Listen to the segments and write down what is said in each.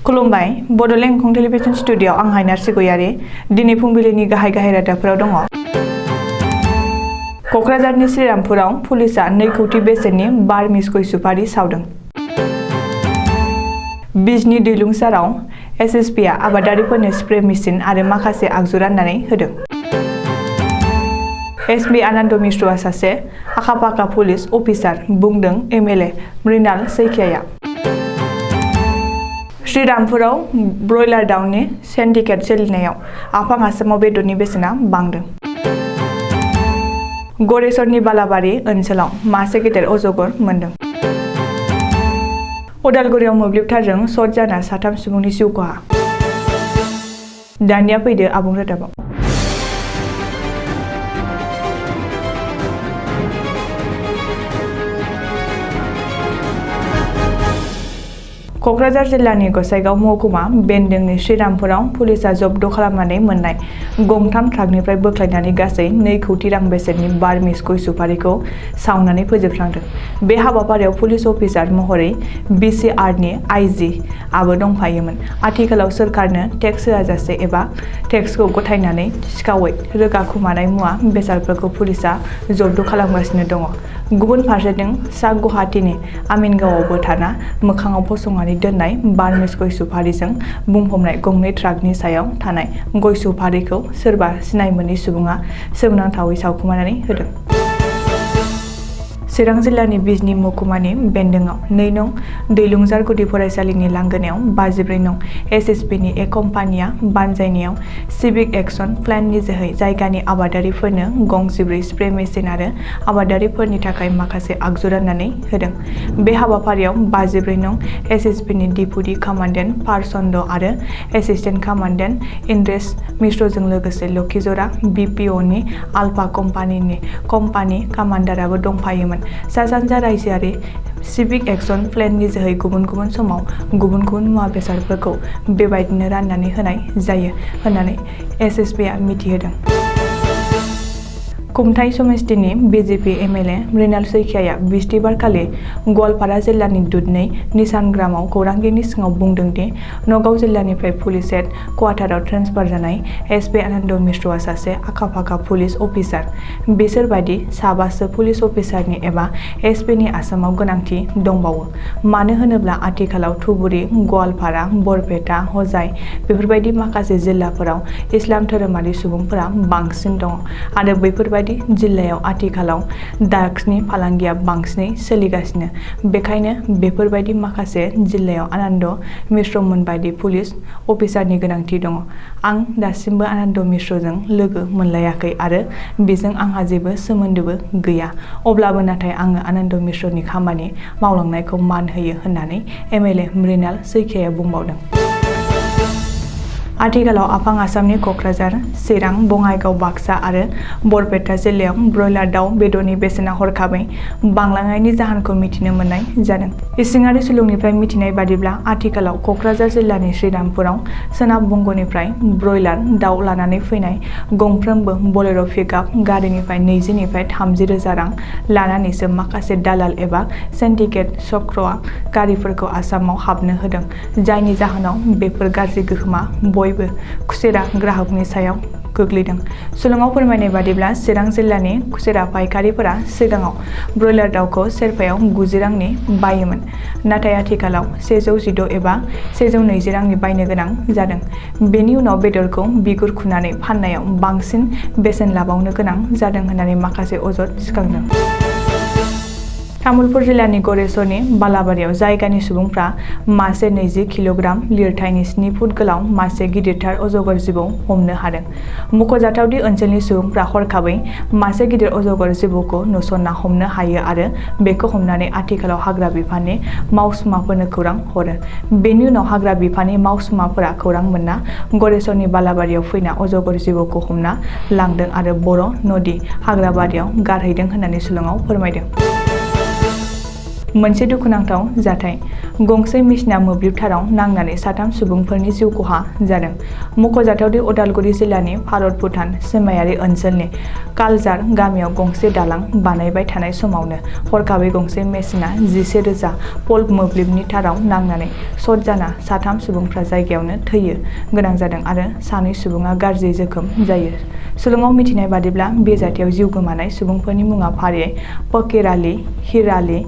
खुलुमबाय Bodoland एंखं television studio आं हायनार गयारि दिनै फुंबिलिनि गाहाय रादाबफोराव दङ। क'क्राझारनि श्रीरामपुराव पुलिसा 2 कौटि बेसेननि बार्मिज गय सुपारि सावदों। बिजनी दैलुंसाराव एसएसपीआ आबादारिफोरनो स्प्रे मेसिन आरो माखासे आगजु राननानै होदों। एसपी आनन्द मिश्रआ सासे आखा-फाखा पुलिस अफिसार बुंदों एमएलए मृणाल सैकियाया। श्रीरामपुराव ब्रयलार दाउनि सिन्डिकेट सोलिनायाव आफां आसामाव बेदरनि बेसेना बांदों। गरेसरनि बालाबारि ओनसोलाव मासे गेदेर अजगर मोनदों। उदालगुरियाव मोब्लिब तारजों सर्ट जाना 3 सुबुंनि जिउ खहा। दानिया फैदो आबुं रादाबाव। क'क्राझार जिल्लानि गसाइगाव महकुमा बेन्दोंनि श्रीरामपुराव पुलिसा जब्द खालामनानै मोननाय गंथाम ट्राकनिफ्राय बोख्लायनानै गासै 2 कौटि रां बेसेननि बार्मिज गय सुपारिखौ सावनानै फोजोबस्रांदों। बे हाबाफारियाव पुलिस अफिसार महरै बिसिआरनि आईजी आबो दंफायोमोन। आथिखालाव सोरखारनो टेक्स होआजासे एबा टेक्सखौ गथायनानै सिखावै रोगाखुमानाय मुवा बेसादफोरखौ पुलिसा जब्द खालामगासिनो दङ। गुबुन फारसेथिं सा गुवाहाटीनि आमिनगावआवबो थाना मोखाङाव फसंनानै दोननाय बार्मिज गय सुपारिजों बुंफबनाय गंनै ट्राकनि सायाव थानाय गय सुपारिखौ सोरबा सिनाय मोनै सुबुङा सोमोनांथावै सावखुमानानै होदों। चिरां जिल्लानि बिजनी महकुमानि बेन्दोंआव 2 नं दैलुंजार गुदि फरायसालिनि लांगोनायाव 54 नं एसएसपीनि कम्पानिया बानजायनायाव सिभिक एक्शन प्लेननि जोहै जायगानि आबादारिफोरनो गं 14 स्प्रे मेसिन आरो आबादारिफोरनि थाखाय माखासे आगजु राननानै होदों। बे हाबाफारियाव 54 नं एसएसपीनि डिपुटि कमान्डेन्ट पारसन्द आरो एसिस्टेन्ट कमान्डेन्ट इन्द्रेश मिश्रजों लोगोसे लखिजरा बीपीअनि आलफा कम्पानि कामान्डाराबो दंफायोमोन। सा-सानजा रायजोआरि सिभिक एक्शन प्लेननि जोहै गुबुन समाव गुबुन मुवा बेसादफोरखौ बेबायदिनो राननानै होनाय जायो होननानै एसएसपीआ मिथिहोदों। खुमथाइ समितिनि बीजेपी एमएलए मृणाल सैकियाया बिस्तिबारखालि गवालपारा जिल्लानि दुधनै निसानग्रामाव खौरांगिरिनि सिगाङाव बुंदों दि नगाव जिल्लानिफ्राय पुलिस हेड क्वार्टाराव ट्रेन्सफार जानाय एसपी आनन्द मिश्रआ सासे आखा-फाखा पुलिस अफिसार। बिसोर बायदि साबासो पुलिस अफिसारनि एबा एसपीनि आसामाव गोनांथि दंबावो। मानो होनोब्ला आथिखालाव धुबुरी, गवालपारा, बरपेटा, हजाय बेफोरबायदि माखासे जिल्लाफोराव इस्लाम धोरोमारि सुबुंफोरा बांसिन दङ आरो बैफोरबायदि जिल्लायाव आथिखालाव ड्राग्सनि फालांगिया बांसिनै सोलिगासिनो। बेखायनो बेफोरबायदि माखासे जिल्लायाव आनन्द मिश्रमोन बायदि पुलिस अफिसारनि गोनांथि दङ। आं दासिमबो आनन्द मिश्रजों लोगो मोनलायाखै आरो बेजों आंहा जेबो सोमोन्दोबो गैया। अब्लाबो नाथाय आङो आनन्द मिश्रनि खामानि मावलांनायखौ मान होयो होननानै एमएलए मृणाल सैकियाया बुंबावदों। आथिखालाव आफां आसामनि क'क्राझार, चिरां, बङाइगाव, बाक्सा आरो बरपेटा जिल्लायाव ब्रयलार दाउ बेदरनि बेसेना हरखाबै बांलांनायनि जाहोनखौ मिथिनो मोननाय जादों। इसिङारि सुलुंनिफ्राय मिथिनाय बादिब्ला आथिखालाव क'क्राझार जिल्लानि श्रीरामपुराव सोनाब बंगनिफ्राय ब्रयलार दाउ लानानै फैनाय गंफ्रोमबो बोलेर' पिकआप गारिनिफ्राय 20 निफ्राय 30 रोजा रां लानानैसो माखासे दालाल एबा सिन्डिकेट चक्रआ गारिफोरखौ आसामाव हाबनो होदों। जायनि जाहोनाव बेफोर गाज्रि गोहोमा बयबो खुसेरा ग्राहकनि सायाव गोग्लैदों। सुलुङाव फोरमायनाय बादिब्ला चिरां जिल्लानि खुसेरा फायखारिफोरा सिगाङाव ब्रयलार दाउखौ सेरफायाव 90 रांनि बायोमोन। नाथाय आथिखालाव 116 एबा 120 रांनि बायनो गोनां जादों। बेनि उनाव बेदरखौ बिगुर खुनानै फाननायाव बांसिन बेसेन लाबावनो गोनां जादों होननानै माखासे अजद सिखांदों। तामुलपुर जिल्लानि गरेसरनि बालाबारियाव जायगानि सुबुंफ्रा मासे 20 किल'ग्राम लिरथायनि 7 फुट गोलाव मासे गिदिरथार अजगर जिबौ हमनो हादों। मख'जाथावदि ओनसोलनि सुबुंफ्रा हरखाबै मासे गिदिर अजगर जिबौखौ नुसनना हमनो हायो आरो बेखौ हमनानै आथिखालाव हाग्रा बिफाननि मावसुमाफोरनो खौरां हरो। बेनि उनाव हाग्रा बिफाननि मावसुमाफोरा खौरां मोनना गरेसरनि बालाबारियाव फैना अजगर जिबौखौ हमना लांदों आरो बर' नदि हाग्राबारियाव गारहैदों होननानै सुलुङाव फोरमायदों। मोनसे दुखुनांथाव जाथाय। गंसे मेसिना मोब्लिब थाराव नांनानै 3 सुबुंफोरनि जिउ खहा जादों। मख'जाथाव दि उदालगुरि जिल्लानि भारत-भुटान सिमायारि ओनसोलनि कालजार गामियाव गंसे दालां बानायबाय थानाय समावनो हरखाबै गंसे मेसिना 11,000 भल्ट मोब्लिबनि थाराव नांनानै शर्ट जाना 3 सुबुंफ्रा जायगायावनो थैयो गोनां जादों आरो 2 सुबुङा गाज्रि जोखोम जायो। सुलुङाव मिथिनाय बादिब्ला बे जाथायाव जिउ गोमानाय सुबुंफोरनि मुङा फारियै फकीर आली, हिर आली,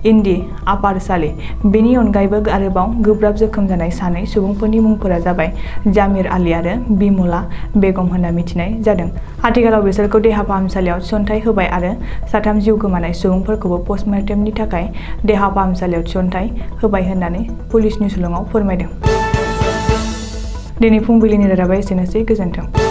इन्दी आपारस आली। बेनि अनगायैबो आरोबाव गोब्राब जोखोम जानाय 2 सुबुंफोरनि मुंफोरा जाबाय जामिर आली आरो बिमला बेगम होनना मिथिनाय जादों। आथिखालाव बिसोरखौ देहा फाहामसालियाव थिसनथाइ होबाय आरो 3 जिउ गोमानाय सुबुंफोरखौबो पस्टमर्टेमनि थाखाय देहा फाहामसालियाव थिसनथाइ होबाय होननानै पुलिसनि सुलुङाव फोरमायदों। दिनै फुंबिलिनि रादाबा एसेनोसै। गोजोन्थों।